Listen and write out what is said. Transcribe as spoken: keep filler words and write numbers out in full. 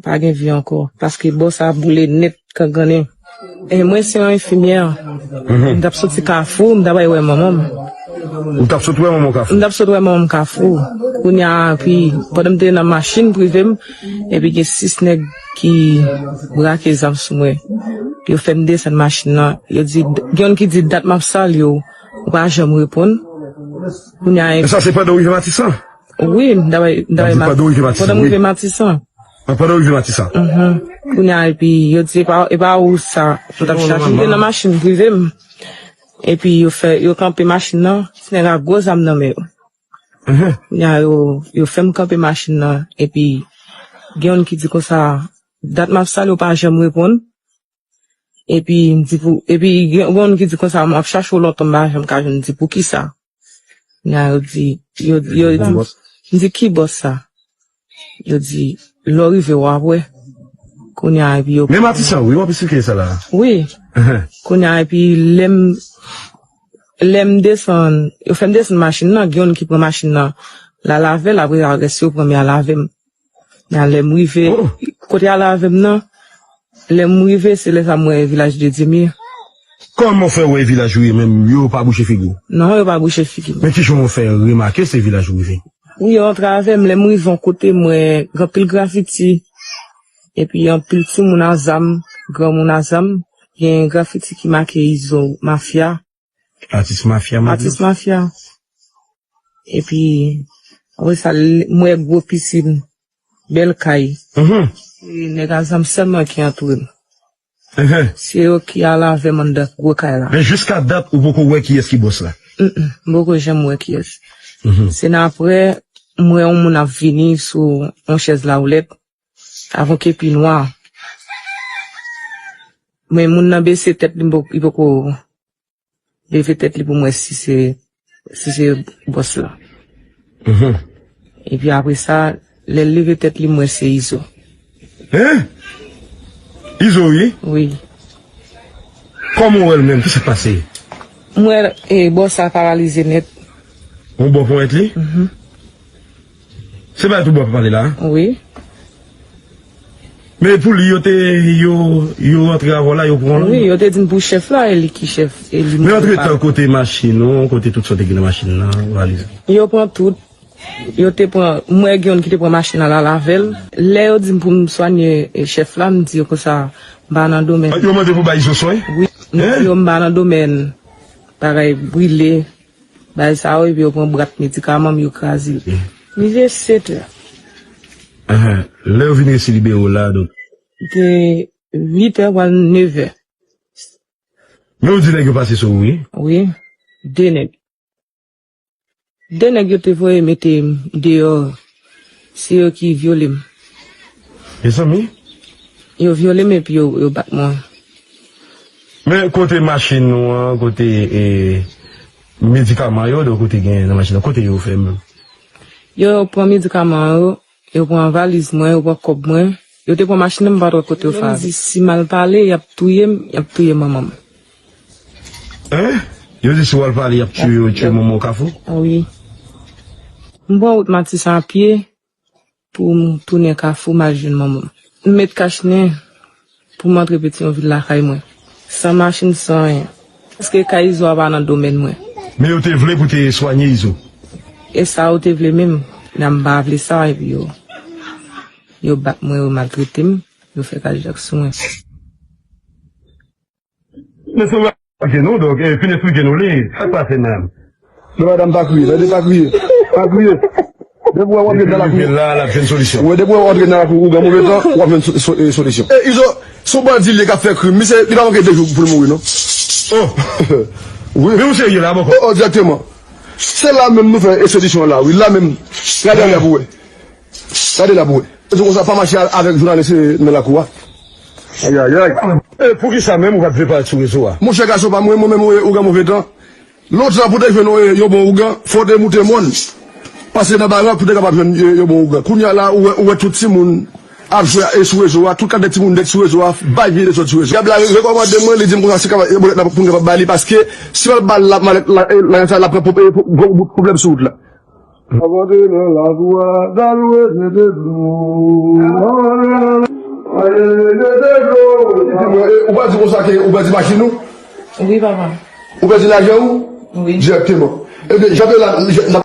pa gen vi ankò. Paske bò sa boule nèt kangannen. E mwen se yon enfimyè. M t ap soti Kafou, m t ap al wè manman m. Ou t ap sot wè manman w Kafou? M t ap sot wè manman m Kafou. Kounye a, epi, pandan m te nan machin prive m, epi gen sis nèg ki brake zam sou mwen. Yo fè m desann machin nan. Yo di, gen youn ki di, dat m ap salye w, ou pa janm reponn. Kounye a, e sa se pandan w rive Matisan? Wi, m t ap, m t ap, pandan w rive Matisan, pandan m rive Matisan. An, pandan w rive Matisan. Mhm. Kounye a, epi yo di, e pa, e pa ou sa, m t ap chache, m te nan machin prive m. Epi yo fè, yo kanpe machin nan, ti nèg la gwo zam nan men yo. Mhm. Kounye a, yo, yo fè m kanpe machin nan, epi gen youn ki di konsa, dat m ap salye w pa janm reponn. Epi m di pou, epi gen, gen youn ki di konsa, m ap chache w lontan, m pa janm ka jwenn, m di poukisa? Kounye a yo di, yo, yo di, m di ki bòs sa? Yo di, lè w rive w ap wè. Kounye a epi yo. Men Matisan, wi, w ap esplike sa la. Wi. Kounye a epi lè m, lè m desann, yo fè m desann machin nan, gen youn ki pran machin nan, l al avè l, apre rès yo pran men al avè m. Nan lè m rive, kote y al avè m nan, lè m rive, se lè sa m wè Vilaj de Dye m ye. Kòman w fè wè Vilaj ou ye, men yo pa bouche figi w? Non, yo pa bouche figi m. Men kijan w fè remake se Vilaj ou rive? Wi, yo antre avè m, lè m rive yon kote, m wè gen anpil grafiti. Epi anpil timoun a zam, granmoun a zam, gen grafiti ki make Izo Mafya. Atis mafya, mafya. Atis mafya. Epi, apre sa, l-, m wè gwo pisin, bèl kay. Mhm. Se nèg a zam sèlman ki antre m. Mhm. Se yo ki al avè m anndan gwo kay la. Men jiska dat, ou poko wè kiyès ki bòs la? Mm, mm, m poko janm wè kiyès. Mhm. Se nan apre, m wè yon moun ap vini sou yon chèz lawoulèt, avon kepi nwa. Men moun nan bese tèt li, m po-, li poko leve tèt li pou m wè si se, si se bòs la. Mhm. Epi apre sa, lè l leve tèt li, m wè se Izo. Hein? Izo, wi? Wi. Kòman w wè l menm? Kisa k pase? M wè, e, bòs la paralize nèt. Yon bò ponyèt li? Mhm. Se pa tou bò ap pale la? Wi. Men pou li, yo te, yo, yo antre avè w la, yo pran w la? Wi, yo te di m pou chèf la, e li ki chèf, e li. Men antretan, kote machin ou, kote tout sa w te gen nan machin nan, valiz? Yo pran tout. Yo te pran, m wè gen youn ki te pran machin nan, l al avè l. Lè yo di m pou m swanye, e, chèf la, m di yo konsa, m pa nan domèn. Yo mande pou bay Izo swen? Wi, m di yo m pa nan domèn bagay brile. Bay sa yo, epi yo pran bwat medikaman m, yo kraze l. Rive sèt è. Ahan. Lè yo vin resi libere w la, donk? Te uit è, pral nèf è. Men ou di nèg yo pase sou ou, wi? Wi. De nèg. De nèg yo te voye mete m deyò. Se yo ki vyole m. Mezanmi. Yo vyole m epi yo, yo bat mwen. Men kote machin ou an, kote, e, medikaman yo, donk, ou te gen nan machin nan, kote yo fè menm? Yo pran medikaman yo, yo pran valiz mwen, yo pran kòb mwen. Yo te pran machin nan, m pa t wè kote yo fè avè l. Yo di si m al pale, y ap touye m, y ap touye manman m. Hein? Yo di si w al pale, y ap tiye, yo tiye manman w Kafou? Wi. M pran wout Matisan a pye pou m tounen Kafou, m al jwenn manman m. M met kach nen pou m antre Petyonvil lakay mwen. San machin, san anyen. Paske kay Izo a pa nan domèn mwen. Men yo te vle pou te swanye Izo? E sa yo te vle menm. Nan m pa vle sa, epi yo, yo bat mwen, yo maltrete m, yo fè kadejak sou mwen. Men se ou k ap eksplike nou, donk, e, fin eksplike nou li. Sa k pase menm? Non, madanm, pa kriye, tande, pa kriye. Pa kriye. Depi w antre nan lakou. Depi l rive la, l ap jwenn solisyon. Wi, depi w antre nan lakou ougan move tan, w ap jwenn so-, so-, e, solisyon. E, Izo, se yon bandi li ye k ap fè krim. Misye, li pa manke de jou pou l mouri, non. Oh! Wi. Men ou serye la, bòkò? Oh, oh, dirèkteman. Se la menm nou fè, e, solisyon an la, wi. La menm. Gade la pou wè. Gade la pou wè. Se konsa pa mache avèk jounalis, e, nan lakou a. Ayayay. E, poukisa menm ou pa t vle parèt sou rezo a? Monchè gason pa mwen, mwen menm, e, ougan move tan. Lontan pou te jwenn yon, e, yon bon ougan, fò w te moute mòn. Pase nan barak pou te kapab jwenn, e, yon bon ougan. Kounye a la, ou wè, ou wè tout timoun ap jwe, e, sou rezo a, tout kalite timoun nèg sou rezo a, bay vye dezòd sou rezo. Dyab la re-, rekòmande mwen, li di m konsa, si kapab, e, pou n kapab ba li, paske si w al ba l la, malèt la, e, la, sa, l ap pran pwob-, e, pwob-, gwo bout pwoblèm sou wout la. Abòne nan lakou a, Dalwe se te dlo. Ou pa di konsa ke ou pèdi machin ou? Wi, papa. Ou pèdi lajan ou? Wi. Dirèkteman. Ebyen, jan ke la, la,